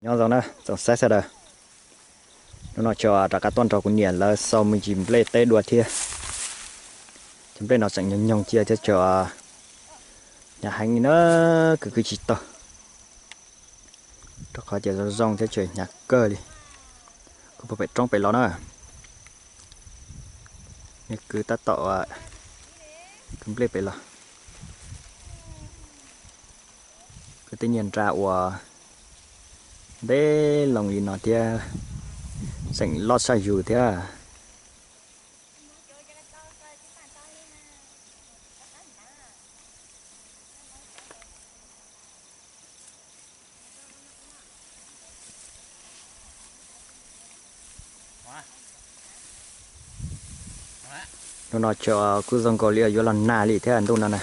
Nyob zoo na tsoom saib sawv daws, hnub no tseem rov qab tuaj nrog kuv niam lawv xau me ntsis nplej teb dua thiab. Cov nplej no tseem nyoog nyoog cia thiab tseem hnyav heev li na, kwv kwv tsis tau, rau qhov tias zoo zoo thiab tseem hnyav kawg li. Kuv puag pem roob pem los na, nej kwv tab tom kwv nplej pem los. Kwv tej niag nra uas ntev loo li no thiab, tseem loj tshaj yus thiab. Hnub no tseem kuj zoo nkaus li yuav los nag li thiab ntuj no na.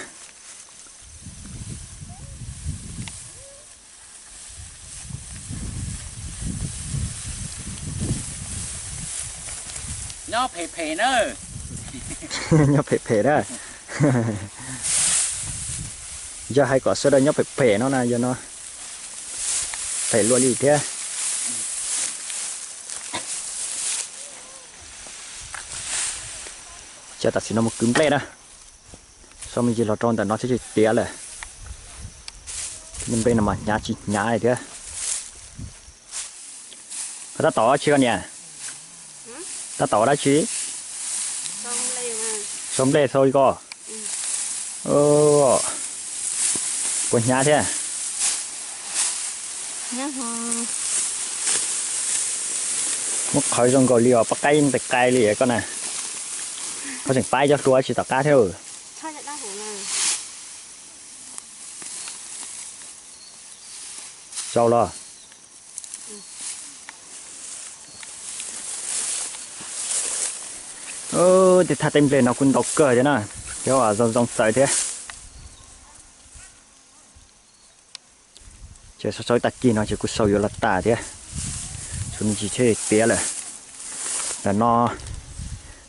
Nyob phem phem na. Nyob phem phem na. Yog hais kom sawv daws nyob phem phem no na, yog no phem luaj li thiab. Ces tam sim no mus kwv nplej na, sau me ntsis los rau ntawm no thiab tsis tiav lawm. Nplej no mas hnyav tsis hnyav li thiab. Koj tab tom ua dab tsi koj niam? Tab tom ua dab tsi? Sau nplej xau li ko. Puas hnyav thiab? Muab qhawv zoo nkaus li os, pab qaib yeej tais qai li koj na. Koj tseem pab cov hlua tsis tom qab thiab. Tsaus los. Tej thaj teb nplej no kuj ntau kawg thiab na, cov zoo zoo txawv thiab. Ces sau sau ib tag kis no ces kuj sau yuav los tas thiab, sau me ntsis thiaj tiav lawm. Ntawm no,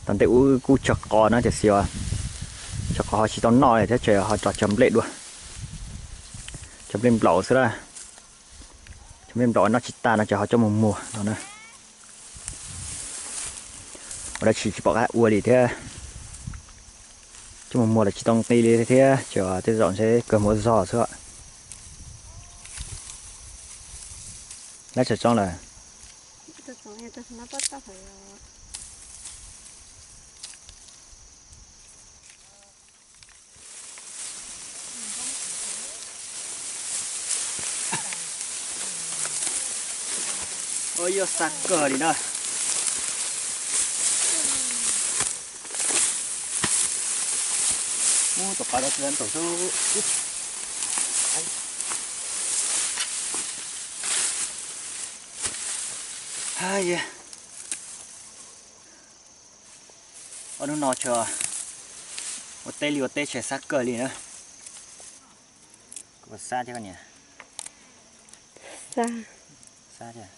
tom ntej ub kuj tsawg qos na tiam sis tsawg qos ho tsis tau noj li thiab ces ho rov cog nplej dua. Cog nplej nplaum xwb na. Cog nplej nplaum noj tsis tas no ces ho coj mus muag no na. Ua dab tsi tsis pom qab ua li thiab. Coj mus muag los tsis tau nqi li thiab ces tej zaum ntshe kawg mus zog xwb. Lab tsis tsoov lawm. Ua yog xa kawg li na. Ub, tus qav rau tsis tau xwb. Ob hnub no tseem ua teb li ua teb tseem xab kawg li na. Kuv xab thiab koj niam. Xab. Xab thiab.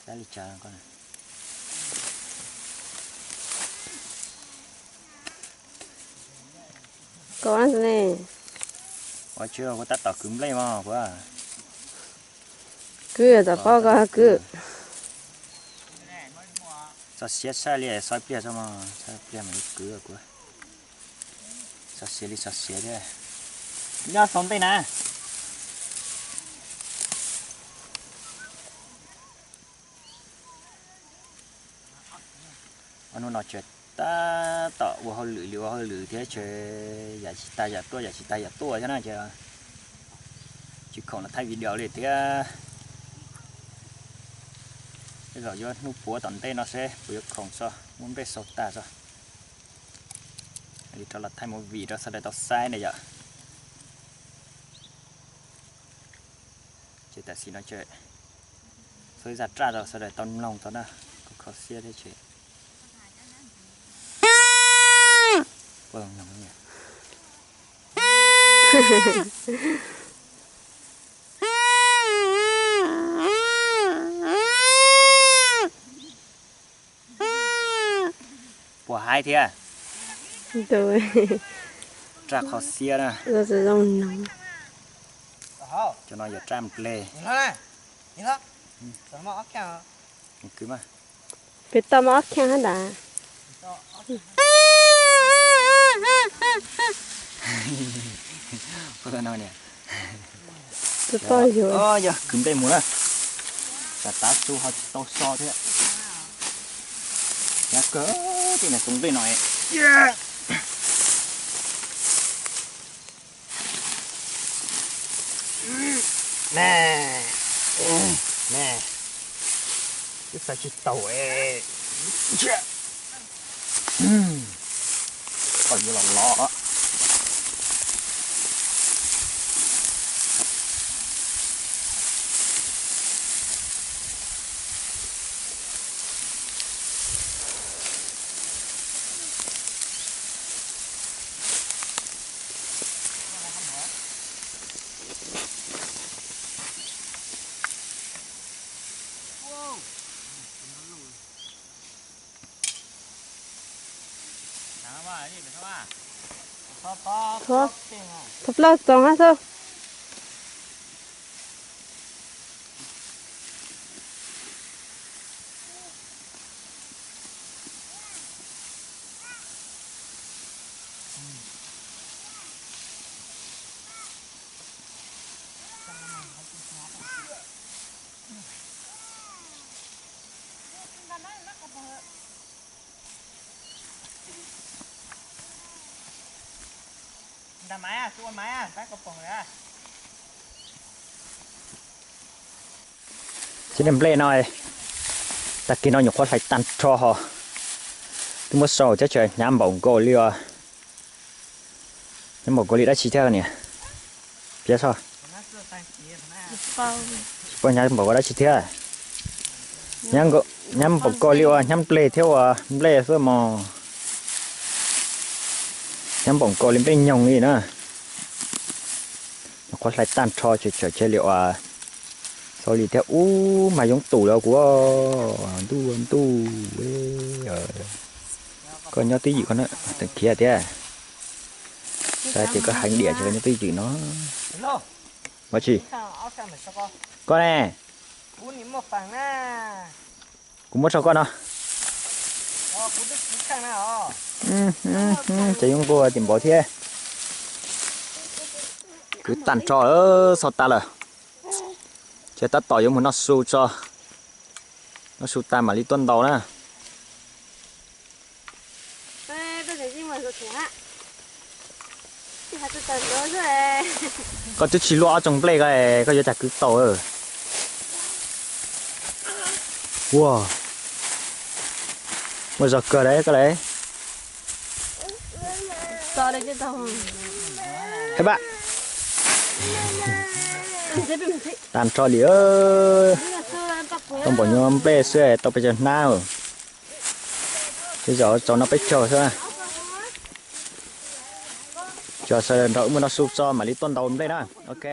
Xab li cas koj? Koj ne? Ua tsis, kuv tab tom kwv nplej mas kuv. Kwv, tom paub koj kwv. Txog siav tshaj li, xav pliag tso mas, xav pliag mas kwv kuv. Txog siav li txog siav thiab. Nyob xaus ntej na. Ob hnub no tseem tab tom ua hauj lwm li ua hauj lwm thiab tseem yam tsis tag yam tuaj yam tsis tag yam tuaj thiab na ces tsis khoom los thaij video li thiab. Tej zaum yuav hnub puav tom ntej no seb puas yuav khoom tso, muab nplej xaus tag tso li rov los thaij movie rau sawv daws tau saib na yom. Ces tam sim no ces txhua ib zaj raj rau sawv daws tau mloog tau na, kuv kho siab thiab ces. Puas haib thiab? Raj kho siab na. Cov no yog raj nplej. Kwv mas. Peb tau mas ob khee hab ntag. Peb tau yuav. Yog kwv nplej mus na, tsam tav su ho tsis tau so thiab. Nyab kawg, tej niag txoov nplej no. Na, na, twb xav tsis taus. Kom yuav los los. Thov plaub txoov hab xwb. Tsis, niag nplej no tag kis no nyuam qhuav hlais tag nrho ho, twb muab sau thiab, hnyav npaum nkaus li os. Hnyav npaum nkaus li dab tsi thiab niam? Piav tso. Tsis paub hnyav npaum nkaus dab tsi thiab. Hnyav npaum nkaus li uas hnyav nplej thiab uas nplej xwb mog. Hnyav npaum nkaus li nplej nyoog li na. Nyuam qhuav hlais tag nrho tseem tsawm tseg li uas xaus li thiab. Ub, mas yoob tus li kuv, ntuj ntuj. Koj nyob twj ywm koj na, teem khiav thiab. Xav tias koj heev diam ces koj nyob twj ywm no. Ua tsi? Koj ne? Kuv muab rau koj no. Ces yoob nquag tim npaum thiab. Kwv tag nrho, xaus tas lawm. Ces tab tom yuav mus noj su tso. Noj su tas mam li tuaj ntaus na. Koj twb tsis luaj ob tsoom nplej ko, koj yuav cas kwv tau. Ua, muaj zog kawg lawm koj lawm. Tag nrho li, tau npaum nyuag nplej xwb tau pes tsawg hnab. Tej zaum txaus noj peb caug xwb. Tso sawv daws nrog wb mus noj su tso mam li tuaj ntaus nplej na. Ok.